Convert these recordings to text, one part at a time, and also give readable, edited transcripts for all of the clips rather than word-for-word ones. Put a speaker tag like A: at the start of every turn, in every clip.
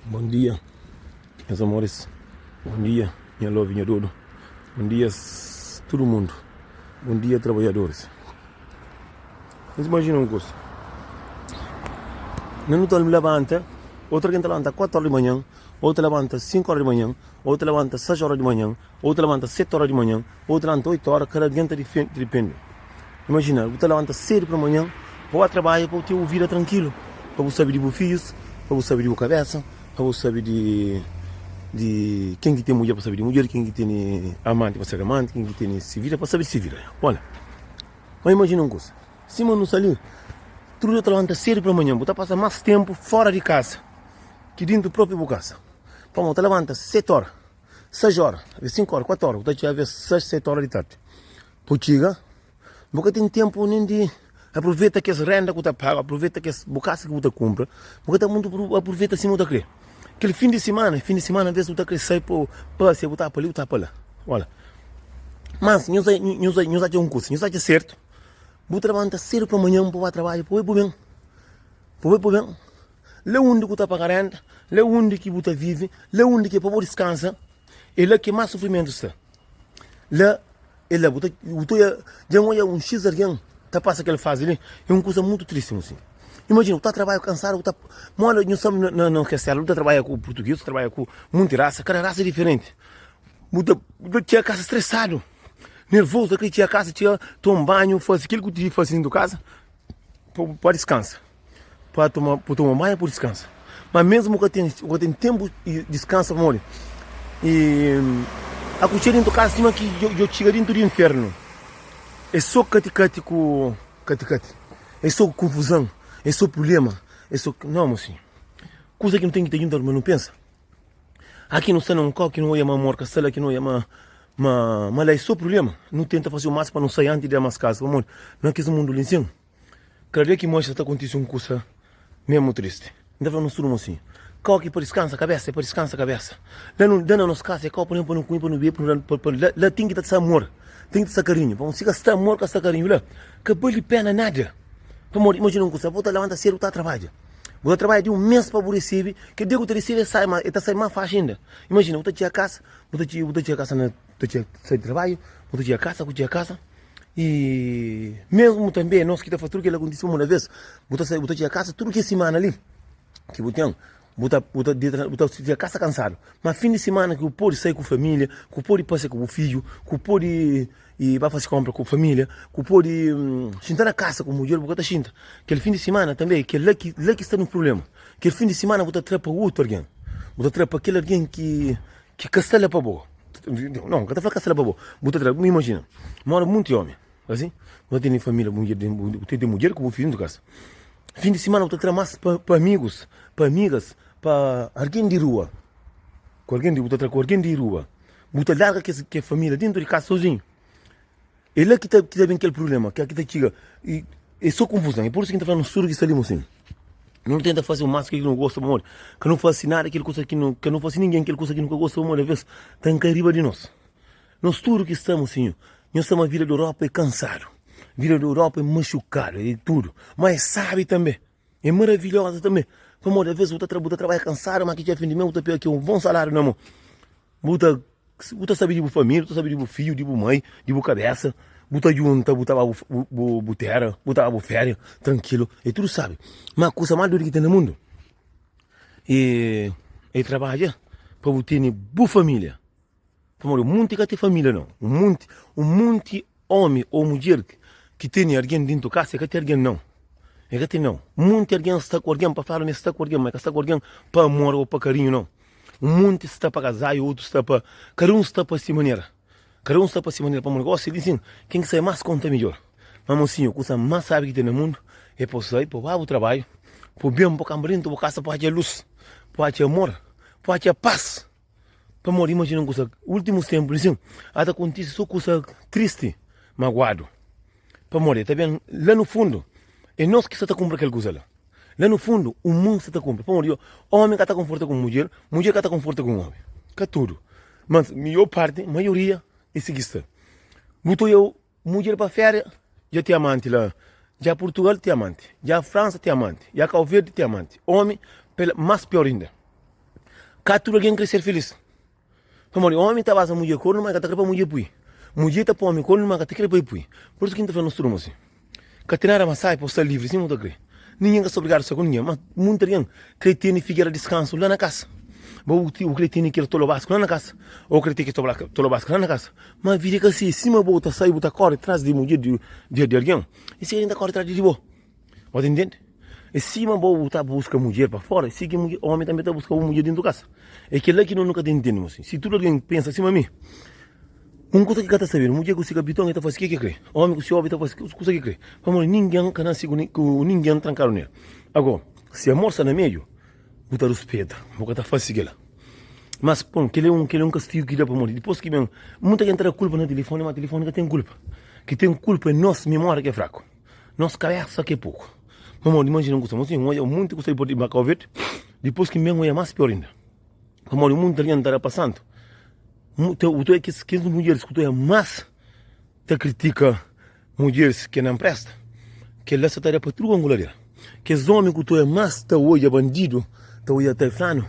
A: Bom dia, meus amores. Bom dia, nha love, nha dodo. Bom dia, tudo mundo. Bom dia, trabalhadores. Nhos imagina un kusa. Na nu ta labanta, outro algen ta labanta 4 ora di manhan, outro ta labanta 5 ora di manhan, outro ta labanta 6 ora di manhan, outro ta labanta 7 ora di manhan, outro ta labanta 8 ora, kada algen ta dipende. Imajina, bu ta labanta sedu pa manhan pa bu ba trabadja pa bu ten un vida trankilu, pa bu sabe di bu fidjus, pa bu sabe di bu kabesa, pa bu sabe di di ken ki ten mudjer pa sabe di mudjer, ken ki tene amanti pa sabe di amanti, ken ki tene si vida pa sabe di si vida. Ola, ma imajina un kusa, sima nu sta li, tudu dia ta labanta sedu pa manhan, bu ta pasa mas tenpu fora di kasa ki dintu propi bu kasa. Pamodi bu ta labanta seti ora, seis ora, aves sinku ora, kuatu ora, bu ta txiga aves seis, seti ora di tardi. Bu txiga, bu ka ten tenpu nen di apruveta kes renda ku ta paga, apruveta kes bu kasa ki bu ta kunpra, bu ka ta mutu apruveta sima bu ta kre. Kel fin di simana, fin di simana ves bu ta kre sai pa pasia, bu ta pa li, bu ta pa la. Ola, mas nhos nhos nhos atxa un kusa, nhos atxa sertu, bu ta labanta sedu pa manhan pa bu ba trabadja, pa bu bai bu ben, pa bu bai bu ben. La undi ku ta paga renda, la undi ki bu ta vive, la undi ki é pa bu diskansa, é la ki más sufrimentu sta. La é la bu ta bu ta odja dja N odja un xis algen ta pasa kel fazi li é un kuza mutu tristi mosinhu. Imajina bu ta trabadja kansadu bu ta moda nhu sabe na na kes tera bu ta trabadja ku purtugis bu ta trabadja ku munti rasa kada rasa é diferenti bu ta bu ta txiga kasa stresadu nervozu ta kre txiga kasa txiga toma banhu fase kel ku tivi fase dentu kasa pa pa diskansa. Pa toma pa toma banhu pa diskansa ma mesmu ka ten ka ten tenpu di diskansa pamodi e a ku txiga dentu kasa sima ki djo txiga dentu di infernu é so kati-kati ku kati-kati é so konfuzon é so prublema é so nau mosinhu kuza ki nu ten ki ta djunta ma nu pensa aki nu sta na un kau ki nu odja ma amor ka sta la ki nu odja ma ma ma la é so prublema nu tenta fase u másimu pa nu sai antis di da mas kasa pamodi na kes mundu li nsin. Kada dia ki manxe sa ta kontise un kusa memu tristi. N ta fla nos tudu mosinhu, kau ki pa diskansa kabesa é pa diskansa kabesa. La nu da na nos kasa é kau pa pa nu kume, pa nu bebe, pa nu da, pa la, la ten ki ta sta amor, ten ki ta sta karinhu. Pamodi si ka sta amor, ka sta karinhu la, ka bali pena nada. Pamodi imajina un kusa, bu ta labanta sedu bu ta trabadja, bu ta trabadja di un mes pa bu resebe, kel dia ku ta resebe e sai ma, e ta sai mas faxi inda. Imajina bu ta txiga kasa, bu ta txiga, bu ta txiga kasa na, bu ta txiga sai di trabadju, bu ta txiga kasa, ku txiga kasa. I mesmu tanbe nos ki ta faz tudu kila kontise uma vez, bu ta sai bu ta txiga kasa tudu kes simana li ki bu ten, bu ta bu ta dita bu ta txiga kasa kansadu, ma fin di simana ki bu podi sai ku familia, ku podi pasia ku bu fidju, ku podi i ba fasi konpra ku familia, ku podi xinta na kasa ku mudjer bu ka ta xinta. Kel fin di simana tanbe kel la ki la ki sta no prublema, kel fin di simana bu ta tra pa otu algen, bu ta tra pa kel algen ki Ki ka sta la pa bo. Não, ka ta fla ka sta la pa bo. Bu ta tra, bu imajina, mora munti omi, asi, bu ta tene familia, bu bu tene mudjer ku bu fidju dentu kasa. Fin di simana bu ta tra mas pa pa amigus, pa amigas, pa algen di rua, ku algen di bu ta tra ku algen di rua. Bu ta larga kes ke familia dentu di kasa sozinhu. É la ki ta ki ta ben kel prubléma, ki ta txiga i é sô konfuzon. É pur isu ki N ta fla nos tudu ki sta li mosinhu, nu tenta fase u másimu kel ki nu gosta pamodi ka nu fase nada kel kusa ki nu ka nu fase ningen kel kusa ki nu ka gosta pamodi aves ta nkai riba di nos. Nos tudu ki sta mosinhu, nhos sta ma vida di Europa é kansadu, vida di Europa é maxukadu, é tudu, má é sábi tanbe, é maravilhoza tanbe pamodi aves bu ta bu ta trabadja kansadu má ki txiga fin di mês bu ta pega ki un bon saláriu na mon, bu ta Bu ta sabe di bu família, bu ta sabe di bu fidju, di bu mai, di bu kabésa. Bu ta djunta, bu ta ba bu téra, bu ta ba bu féria, trankilu, é tudu sabe. Má kusa más duru ki ten na mundu é é trabadja pa bu tene bu família. Pamodi munti ka ten família nau. Un munti, un munti Omi ô mudjer ki tene algen dintu kasa, e ka ten algen nau. E ka ten nau. Munti algen sta ku algen pa fala ma e sta ku algen, ma e ka sta ku algen pa amor ô pa karinhu nau. Munti sta pa kazadu, otu sta pa. Kada un sta pa si manera. Kada un sta pa si manera. Pamodi gosi li sin, ken ki sai mas konta midjor. Ma mosinhu, kusa mas sabi ki ten na mundu e pa bu sai, pa bu ba bu trabadju, pa bu ben pa bu kanba dintu bu kasa, pa bu atxa lus, pa bu atxa amor, pa bu atxa pas. Pamodi imajina un kusa, ultimus tenpu li sin, a ta kontise so kusa tristi, maguadu. Pamodi ta ben la nu fundu, e nos ki sta ta kunpra kel kusa la. La nu fundu, un mundu sta ta kunpra. Pamodi omi ka ta konforta ku mudjer, mudjer ka ta konforta ku omi. Ka tudu, mas mior parti, maioria e si ki sta. Bu ta oia mudjer pa feria, dja ten amanti la. Dja Purtugal ten amanti, dja Fransa ten amanti, dja Kau Verdi ten amanti. Omi, mas pior inda. Ka tudu algen krê ser filís. Pamodi ómi ta baza mudjer kornu, má el ka ta krê pa mudjer pui. Mudjer ta poi ómi kornu, má el ka ta krê pa el pui. Pur isu ki N ta fla nos tudu ma si, ka ten nada más sábi pa bu sta livri sima bu ta krê. Ningen ka sta obrigadu sta ku ningen, má munti algen krê tene figera diskansu la na kasa. Bo bu krê tene kel tolobasku la na kasa, ô krê ten kel tolobasku la na kasa. Má vida é ka si. Sima bo ta sai bu ta kóre tras di mudjer di algen, i si algen ta kóre tras di bo. Bo ta intende? É sima bo bu ta buska mudjer pa fora, é si ki mudjer, omi tanbe ta buska un mudjer dintu kasa. É kila ki no nu ka ta intende mo si. Si tudu algen pensa sima mi, un kusa ki ka ta sabedu, mudjer ku si kapiton e ta fasi ke ki kre, omi ku si obi ta fasi kusa ki kre. Pamodi ningen ka nasi ku ningen trankadu nel. Ago, si amor sta na meiu, bu ta ruspeta, bu ka ta fasi kila. Mas, bon, kila é un, kila é un kastigu ki da pamodi dipos ki ben, munta algen ta da kulpa na tilifoni, ma tilifoni ka ten kulpa. Ki ten kulpa é nos mimoria ki é fraku. Nos kabesa ki é poku. Pamodi imajina un kusa, mosinhu, N odja munti kusa dipôs di Macau Verde, dipôs ki N ben odja más pior inda. Pamodi munti algen ta da pa santu. Bu ta odja kes kes mudjeris ku ta odja más ta kritika mudjeris ki na npresta, kel-la sa ta da pa tudu konguladeira. Kes omi ku ta odja más ta odja bandidu, ta odja ta flanu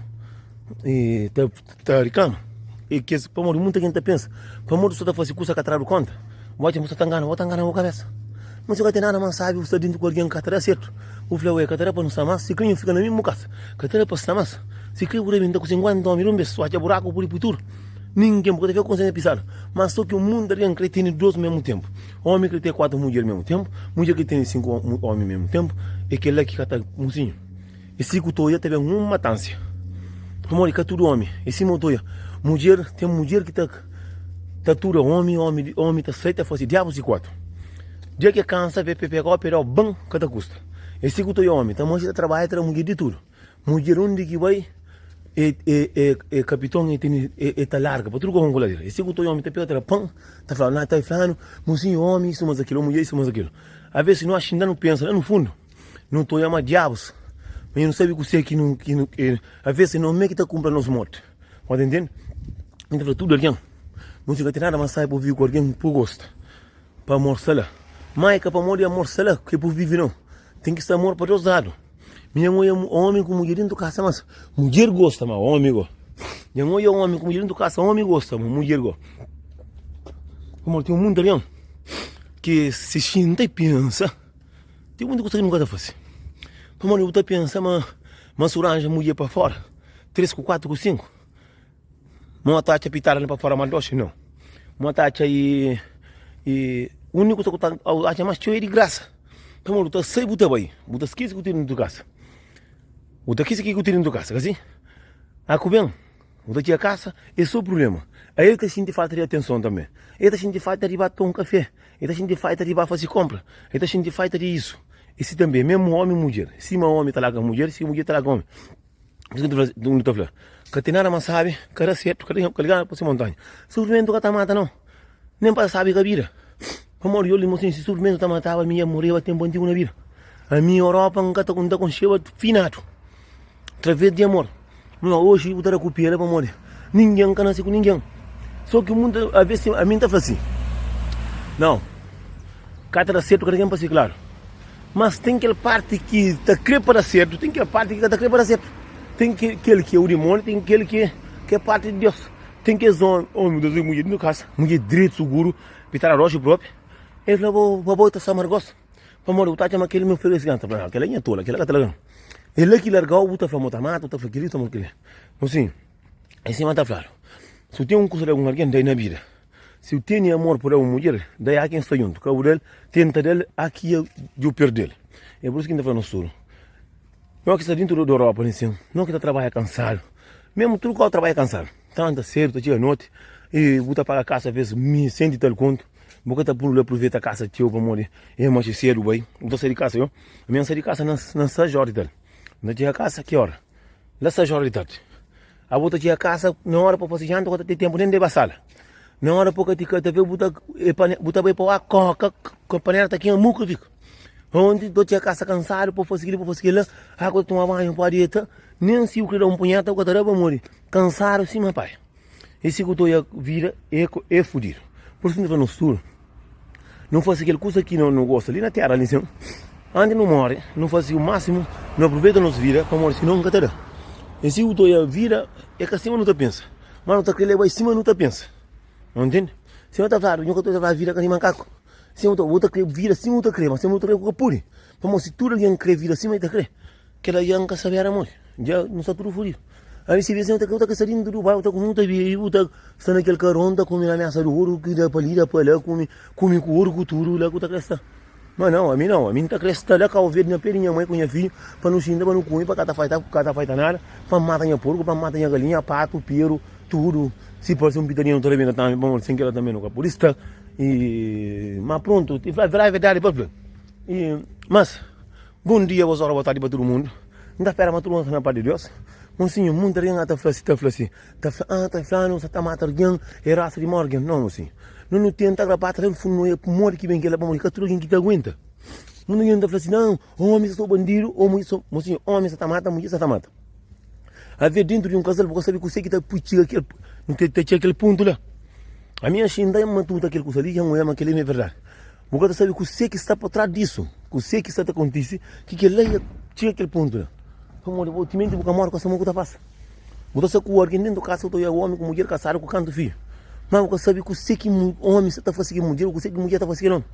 A: i ta ta riklama. E kes pamodi munti algen ta pensa, pamodi bu sta ta fasi kusa ka tradu konta, bu atxa ma bu sta ta ngana, bu ta ngana bu kabesa. Ma si ka ten nada mas sabi bu sta dintu ku algen ka ta da sertu. Bu fla, ue ka ta da pa nu sta mas, si kre nhu fika na mesmu kasa, ka ta da pa sta mas. Si kre bu rebenta ku 50 omi di un bes, bu atxa buraku bu pudi pui tudu. Ningen bu ka ta fika konsensia pisadu. Ma so ki munti algen kre tene dos mesmu tempu. Omi kre ten 4 mudjer mesmu tempu, mudjer kre tene 5 omi mesmu tempu, e kela ki ka ta musinhu. E si ku ta odja ta ben un matansia. Pamodi ka tudu omi e sima bu ta odja mudjer, ten mudjer ki ta ta tuda omi, omi omi ta sai ta fasi diabu si kuatu. Dia ke kansa pe pe pega o pe dau ban ka ta kusta. E si ku ta odja omi ta manxi ta trabadja ta da mudjer di tudu. Mudjer undi ki bai e e e e kapiton e tene e e ta larga pa tudu kau ku ladera. E si ku ta odja omi ta pega ta da pan ta fla na ta flanu mosinhu omi isu mas akilu mudjer isu mas akilu. Aves no axi inda no pensa la no fundu. Nu ta odja ma diabus, ma nu sabe kuse ki nu, ki nu, aves é nos mê ki ta kunpra nos morti. Bu ta intende? Mi ta fla tudu algen, nu ka ten nada más sabi pa vive ku algen ku gosta, pa amor sta la. Má é ka pamodi amor sta la ki é pa vive nau. Ten ki sta amor pa dos ladu. Mi N odja omi ku mudjer dentu kasa, mas mudjer gosta, ma omi go. Nha N odja omi ku mudjer dentu kasa, omi gosta, ma mudjer go. Pamodi ten munti algen ki se xinta i pensa. Ten munti kusa ki nu ka ta fase. Pamodi bu ta pensa ma ma si bu ranja mudjer pa fora, 3 ku 4 ku 5, ma ta atxa pitada li pa fora ma doxi? Nau. Ma ta atxa i i uniku kusa ku ta atxa mas txeu é di grasa. Pamodi bu ta sai bu ta bai, bu ta skese ku tene dentu kasa. Bu ta skese ke ku tene dentu kasa, ka si? A ku ben, bu ta txiga kasa, é so prublema. Aí el ta xinti falta di atenson tanbe. El ta xinti falta di ba toma un kafé. El ta xinti falta di ba faze konpra, el ta xinti falta di isu. I si tanbe, mésmu ómi i mudjer, sima ómi ta larga mudjer, si mudjer ta larga ómi. Por isu ki nu ta fla, ka ten nada más sábi, ka da sertu, ka ligadu pa se montanha. Sufrimentu ka ta mata nau, nen pa sábi ka bira. Pamodi yo li mosinhu, si sufrimentu ta mataba mi, dja moreba tenpu antigu na bida. Ami Europa N ka ta konxeba finadu. Através di amor. Ma oji bu ta da ku pena pamodi ningen ka nase ku ningen. So ki mundu aves ami N ta fla si, nau, ka ta da sertu ka ta ten pa si klaru. Mas ten kel parti ki ta kre pa da sertu, ten kel parti ki ka ta kre pa da sertu. Ten kel ki é u dimoniu, ten kel ki é parti di Deus. Ten kes omi ku ta mudjer dintu kasa, mudjer dretu, suguru, pitadu roxu propi, el fla bo pa bo ta sta margos. Pamodi bu ta atxa ma kel mi oferese gana? Ta fla, kel-la é nha tola, kel-la ka ta larga-m. É la ki larga-u, bu ta fla ma bu ta mata, bu ta fla kel-li, bu ta fla kel-li. Nton sin, é sima ta fladu, si bu ten un kusa di algun algen, da-i na bida. Si bu tene amor pa da un mudjer, da-i a ken sta djuntu. Ka bu da-l, tenta da-l a ki dja bu perde-l. É pur isu ki N ta fla nos tudu, no ki sta dintu di Europa li sin, no ki ta trabadja kansadu, mesmu tudu kau trabadja kansadu, ta lanta sedu, ta txiga noti, i bu ta paga kasa aves mi senti tal kontu. Bu ka ta puru aproveita kasa txeu pamodi e manxe sedu bai. Bu ta sai di kasa yo. Ami N sai di kasa na na 6 ora di tardi. N ta txiga kasa ki ora? La 6 ora di tardi. Abo ta txiga kasa na ora pa fasi janta, bu ka ta ten tempu nen di ba sala. Na ora pa ka ti ka ta ve bu ta e pane bu ta bai pa koka ka panela ta kema muka fika. Onti ta txiga kasa kansadu pa fasi kili pa fasi kila, a ku ta toma banhu pa deta, nen si bu kre da un punheta bu ka ta da pamodi kansadu sima pai. E si ku ta oia vida e e fudidu. Pur isu N ta fla nos tudu, no fasi kel kusa ki no gosta li na tera li sin, antis no mori, no fasi u masimu, no aproveita nos vida, pamodi si no N ka ta da. E si bu ta oia vida é ka sima nu ta pensa, ma nu ta kre leba sima nu ta pensa. Nu ntende? Sima ta fladu, nhu ka ta fla vida ka di makaku. Sima bu ta kre vida sima bu ta kre, ma sima bu ta kre bu ka pudi. Pamodi si tudu algen kre vida sima el ta kre, kel algen ka sabe era modi. Dja nu sta tudu fudidu. Ami si bu ta kre sta dintu di bu ta kume, bu ta bebe, bu ta sta na kel karon ta kume na mesa di oru, ki da pa li da pa la, kume, kume ku oru ku tudu la ku ta kre sta. Ma nau, ami nau, ami N ta kre sta la Kau Verdi na pé di nha mai ku nha fidju pa nu xinta, pa nu kume, pa ka ta faita, ka ta faita nada, pa N mata nha porku, pa N mata nha galinha, patu, peru, tudu. Si parse un pitadinha nu ta rabenta tambi, pamodi sen kila tambi nu ka pudi sta. I ma prontu, ti fla verdadi, verdadi pa fla. I mas, bon dia, boas ora, boa tardi pa tudu mundu. N ta spera ma tudu mundu sta na pas di Deus. Mosinhu, munti algen ta fla si, ta fla si, ta fla, ah, ta fla, nu sa ta mata algen, é rasa di mau algen. Nau, mosinhu, no nu tenta grabata la di fundu, no oia modi ki ben kel-la, pamodi ka tudu algen ki ta aguenta. Munti algen ta fla si, nau, omi sa so bandidu, omi sa, mosinhu, omi sa ta mata, mudjer sa ta mata. Avê dentu di un kazal, bu ka sabe kuse ki ta pui txiga kel, ta txiga kel pontu la. Ami axi N ta matuta kel kusa li, dja N oia ma kel-li ma é verdadi. Bu ka ta sabe kuse ki sta pa tras disu, kuse ki sta ta kontise ki kel-la ya txiga kel pontu la. Pamodi bo timenti bu ka móre, ka sabe ku ta pasa. Bu ta sta ku algen dentu kasa, bu ta oja omi ku mudjer kasadu ku kantu fidju, má bu ka sabe kuse ki omi sta ta fase ki mudjer, kuse ki mudjer ta fase kel omi.